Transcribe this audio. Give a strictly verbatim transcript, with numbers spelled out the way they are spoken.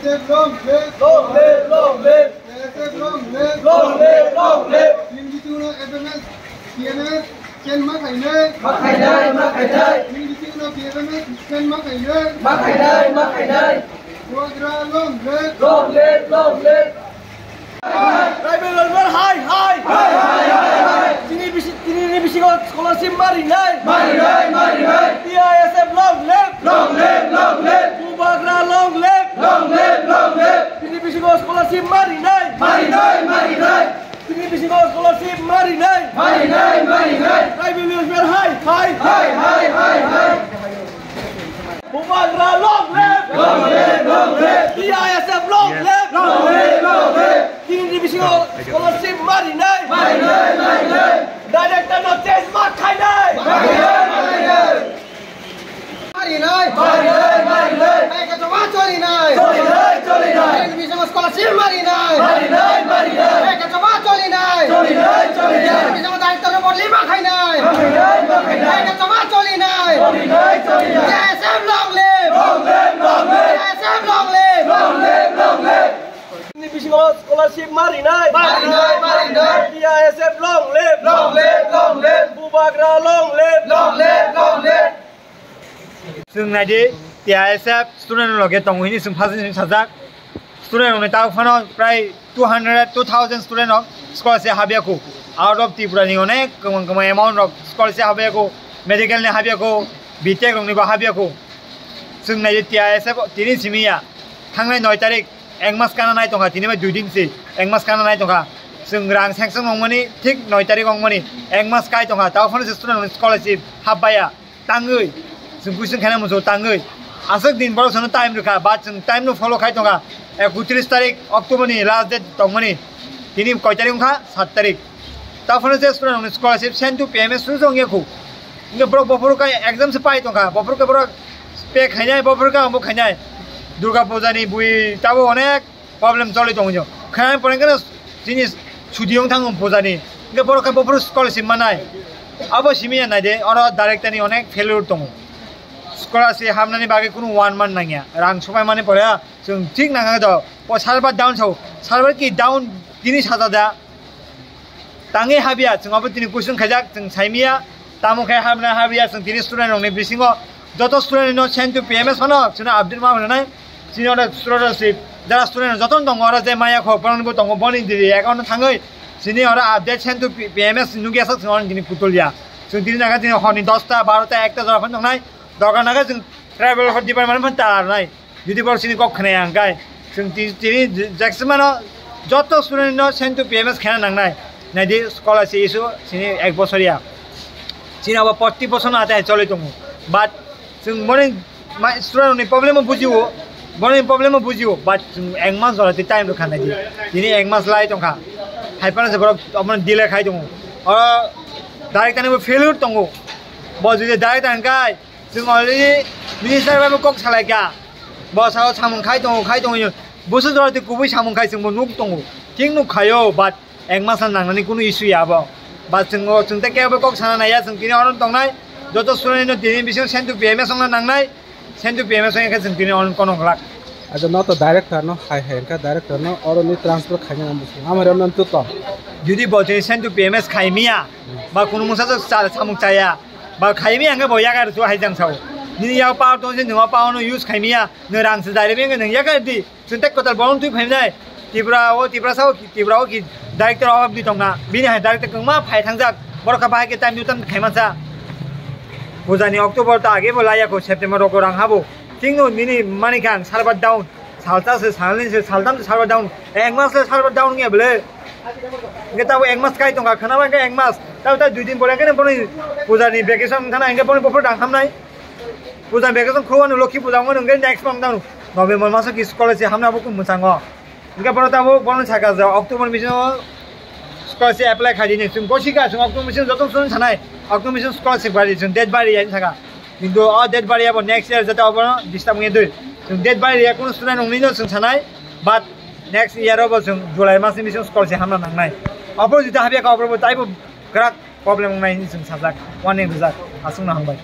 Long live, long live, long live. Long live, long live. Tini bising no F M S, T M S, stand ma khainai. Ma khainai, ma khainai. Tini bising no T M S, stand ma khainai. Ma khainai, ma khainai. Bubagra long live. Long live, long live. Tribal welfare hai, hai. Hai, hai, hai, hai. Tini bisi-, tini ni bisingo scholarship ma rinai. Ma rinai, ma rinai. T I S F long live. Long live, long live. Bubagra long live. Long live, long live. Tini bisingo scholarship ma rinai. Ma rinai, ma rinai. Tini bisingo scholarship ma rinai. Ma rinai, ma rinai. Tribal welfare hai, hai. Hai, hai, hai, hai. Bubagra long live. Long live, long live. T I S F long live. Long live, long live. Tini bisingo scholarship ma rinai. Ma rinai, ma rinai. Director no change ma khainai. Ma khainai, ma khainai. Marinai! Marinai! Marinai! Hai kachoma cholinai! Cholinai! Cholinai! Hai bising scholarship marinai! Marinai! Marinai! Hai kachoma cholinai! Cholinai! Cholinai! Hai bising director no bodli ma khainai! Ma khainai! Ma khainai! Hai kachoma cholinai! Cholinai! Cholinai! T I S F long live! Long live! Long live! T I S F long live! Long live! Long live! Ni bisingo scholarship marinai! Marinai! Marinai! T I S F long live! Long live! Long live! Bubagra long live! Long live! Long live! Chwng naidi, T I S F student loge tongo hini chwng first ni sajak. Student rokni tabuk phano prai two hundred, two thousand student rok scholarship habya kho. Out of Tripura ni onek kwmang kwmang amount rok scholarship habya kho. Medical ni habya kho, B Tech rokni bo habya kho. Chwng naidi T I S F tini simi ya. Thangnai noi tarik, ek mas kana nai tongkha, tini bai dui din se, ek mas kana nai tongkha. Chwng rang sanction wngmani thik noi tarik wngmani, ek mas kai tongkha. Tabuk phano se student rokni scholarship habbaya. Tangwi, chwng question khaina muchungo tangwi. Aswk din borok chwngno time rwkha, ba chwng time no follow khai tongkha. Ekotris tarik October ni last date tongmani. Tini koi tarik wngkha? Sat tarik. Taphano je student rokni scholarship send to P M S suru wngya khu. Hingke borok bophuru khai exam se pai tongkha. Bophuru khe borok pay khainai, bophuru khe amo khainai. Durga puja ni bui tabo onek problem choli tongo. Khwnai pore khe chini chuti wng thango puja ni. Hingke borok khe bophuru scholarship manai. Abo simi ya naide, oro director ni onek failure tongo. Scholarship hamnani bagwi kunu one month nangya. Rang supai mani pore chwng thik nangkha do. O server down sao. Server ki down tini sajada. Tangwi habya, chwng abo tini question khaijak, chwng saimia. Tamo khe hamna habya, chwng tini student rokni bisingo joto student no send to P M S phano chwngno update ma hwnwi nai. Chini oro scholarship jara student joto tongo, oro je maya kho borokni bo tongo, boni diri account no thangwi chini oro update send to P M S nugya sak chwng oro tini putulya. Chwng tini naga tini horni dosta, barota, ekta jora phano tongnai. Dogan naga chwng tribal department phano ta arnai. Jodi borok chini kok khwnaya hwnkhe, chwng ti-, tini jackson mano joto student no send to P M S khaina nangnai. Naidi scholarship issue chini ek bosor ya. Chini abo protti bosor no atai choli tongo. But chwng boni ma-, student ni problem o bujio, boni problem o bujio. But chwng ek mas jora ti time rwkha naidi. Tini ek mas lai tongkha. Hai phano se borok omono delay khai tongo. Oro direct ani bo failure tongo. Bo jodi direct hwnkhe, chwng already minister bai bo kok salaikha. Bo sao samung khai tongo, khai tongo. Busu jora twi kubui samung khai chwngbo nuk tongo. Thik nuk khaio, but ek mas nangnani kunu issue ya abo. But chwngo, chwng tei kebo kok sana naiya, chwng tini oro tongnai. Joto student no tini bising send to P M S wngna nangnai. Send to P M S wngya khe chwng tini oro kono glak. Acha no to director no hai hai wngkha, director no oro ni transfer khaina ang busu. Amari ono to to. Jodi bo tini send to P M S khai miya, ba kunu mungsa samung chaya. Ba khaimi ang bo yagar su hai jang sao. Nini yak power tong se nungwa power no use khaimi ya. Nung rang se dai remi nung yagar di. Chwng tek kotal bolong twi phaimnai. Tripura o, Tripura sao, Tripura o ki director obab di tongna. Bini hai director kwngma phai thangjak. Borok kha bahai ke time to time khaima sa. Pujani October ta age bo laya ko September rok rang habo. Chingno nini mani kang server down. Salsa se, salni se, saltam se server down. Ek mas le server down nge bole. Nge tabo ek mas kai tongka khana ba nge ek mas. Tabo ta dui din pore nge boni puja ni vacation thana nge boni bopor dang hamnai. Puja ni vacation khruwa no lokhi puja nge nge next month down. November maso ki school se hamna bo kun musango. Nge boro tabo boni saka ja October miso school se apply khai dini. Sum kosi ka sum October miso joto sun sanai. October miso school se bari sun date bari ya saka. Kintu o date bari abo next year jate obo disturb wngya dui. Chwng date bari ya kunu student wngwi no chwng sanai, but next year obo chwng July mas ni bising school se hamna nangnai. Obo jodi habya ka obo taibo kwrak problem wngnai hinwi chwng sajak, warning rijak, aswkno hambai.